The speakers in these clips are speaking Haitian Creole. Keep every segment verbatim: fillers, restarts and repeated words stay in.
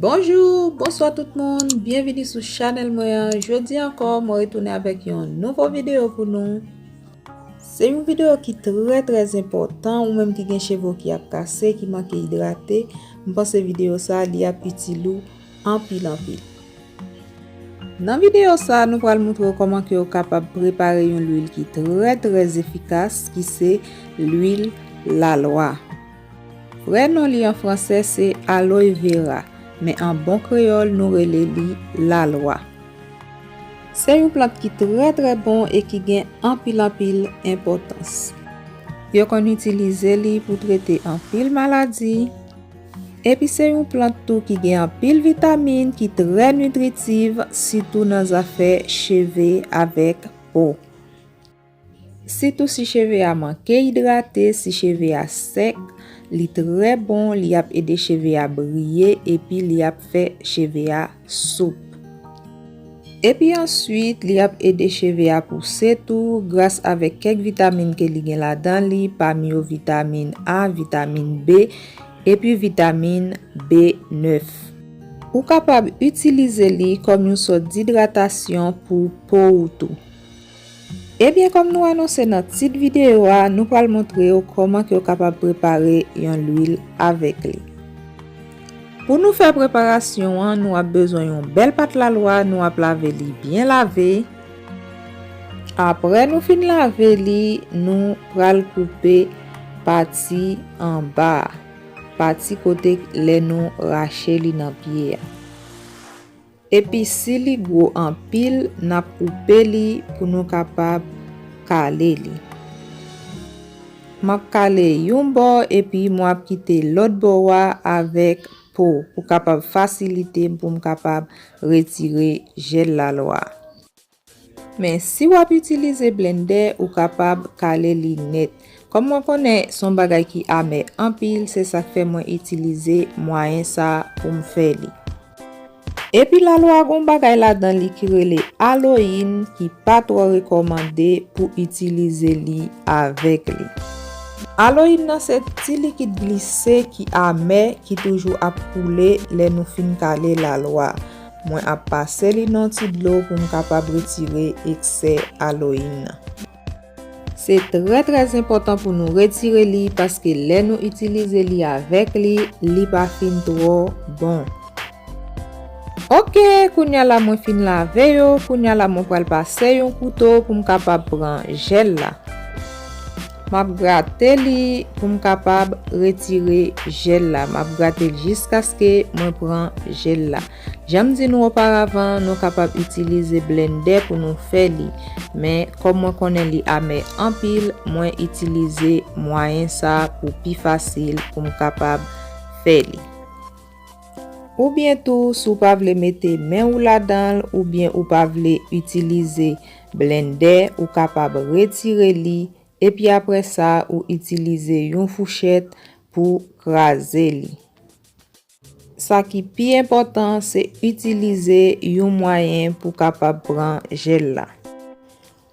Bonjou, bonswa tout moun, byenvini sou chanèl mwen an. Jodi ankò, mwen retounen avèk yon nouvo videyo pou nou. Se yon videyo ki trè, trè enpòtan, ou menm ki gen cheve w ki ap kase, ki manke idrate, m panse videyo sa, li ap itil ou anpil, anpil. Nan videyo sa, nou pral montre w kòman ke w kapab prepare yon lwil ki trè, trè efikas, ki se lwil lalwa. Vrè non li an fransè se aloe vera, men an bon kreyòl nou rele li lalwa. Se yon plant ki trè, trè bon e ki gen anpil, anpil enpòtans. Yo konn itilize li pou trete anpil maladi. Epi se yon plant tou ki gen anpil vitamin ki trè nitritiv, sitou nan zafè cheve avèk po. Sitou si cheve a manke idrate, si cheve a sèk, li trè bon, li ap ede cheve a briye epi li ap fè cheve a soup. Epi answit, li ap ede cheve a pouse tou gras avèk kèk vitamin ke li gen ladan li, pami yo vitamin A, vitamin B, epi vitamin B nèf. Ou kapab itilize li kòm yon sòt didratasyon pou po ou tou. Ebyen, kòm nou anonse nan tit videyo a, nou pral montre w kòman ke w kapab prepare yon lwil avèk li. Pou nou fè preparasyon an, nou ap bezwen yon bèl pat lalwa, nou ap lave li byen lave. Apre nou fin lave li, nou pral koupe pati anba a, pati kote lè nou rache li nan pye a. Epi si li gwo anpil, n ap koupe li pou nou kapab kale li. M ap kale yon bò epi mwen ap kite lòt bò a avèk po pou kapab fasilite m pou m kapab retire jèl lalwa. Men si w ap itilize blendè, ou kapab kale li nèt. Kòm mwen konnen se yon bagay ki amè anpil, se sa k fè mwen itilize mwayen sa a pou m fè li. Epi lalwa gon bagay ladan li ki rele aloyin ki pa twò rekòmande pou itilize li avèk li. Aloyin nan se ti likid glise ki amè ki toujou ap koule lè nou fin kale lalwa. Mwen ap pase li nan ti dlo pou m kapab retire eksè aloyin nan. Se trè, trè enpòtan pou nou retire li paske lè nou itilize li avèk li, li pa fin twò bon. Oke, kounye a la mwen fin lave yo, kounye a la mwen pral pase yon kouto pou m kapab pran jèl la. M ap grate li pou m kapab retire jèl la. M ap grate l jiskaske mwen pran jèl la. Jan m di nou oparavan, nou kapab itilize blendè pou nou fè li. Men, kòm mwen konnen li amè anpil, mwen itilize mwayen sa pou pi fasil pou m kapab fè li. Oubyen tou, si w pa vle mete men w ladan l, oubyen ou pa vle itilize blendè, ou kapab retire li, epi apre sa, ou itilize yon fouchèt pou kraze li. Sa ki pi enpòtan, se itilize yon mwayen pou kapab pran jèl la.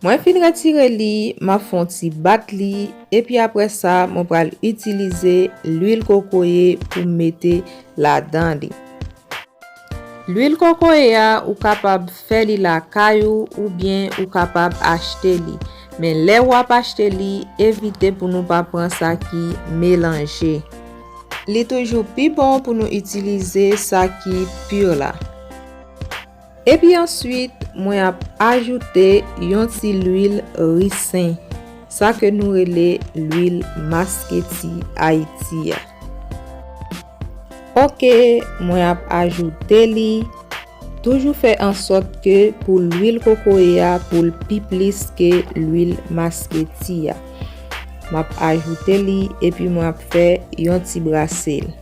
Mwen fin retire li, m ap fè yon ti bat li, epi apre sa, mwen pral itilize lwil kokoye pou m mete ladan li. Lwil kokoye a, ou kapab fè li lakay ou, oubyen ou kapab achte li. Men lè w ap achte li, evite pou nou pa pran sa ki melanje. Li toujou pi bon pou nou itilize sa ki pi la. Epi answit, mwen ap ajoute yon ti lwil risen, sa ke nou rele lwil masketi Ayiti a. Oke, mwen ap ajoute li. Toujou fè an sòt ke pou lwil kokoye a, pou l pi plis ke lwil masketi a. M ap ajoute li epi mwen ap fè yon ti brase l.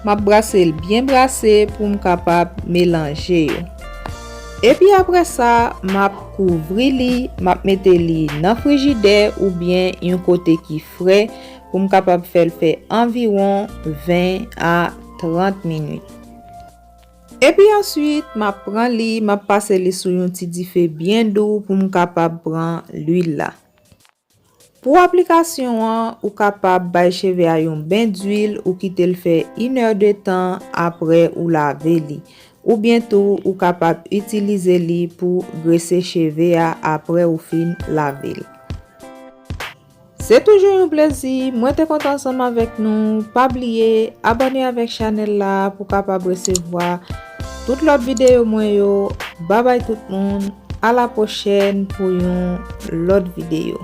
M ap brase l byen brase pou m kapab melanje yo. Epi apre sa, m ap kouvri li, m ap mete li nan frijidè oubyen yon kote ki fre pou m kapab fè l fè anviwon ven a trant minit. Epi answit, m ap pran li, m ap pase li sou yon ti dife byen dou pou m kapab pran lwil la. Pou aplikasyon an, ou kapab bay cheve a yon ben dwil ou kite l fè inèdtan apre ou lave li. Oubyen tou, ou kapab itilize li pou grese cheve a apre ou fin lave l. Se toujou yon plezi, mwen te kontan ansanm avèk nou. Pa bliye abòne avèk chanèl la pou kapab resevwa tout lòt videyo mwen yo. Babay tout moun, a la pwochèn pou yon lòt videyo.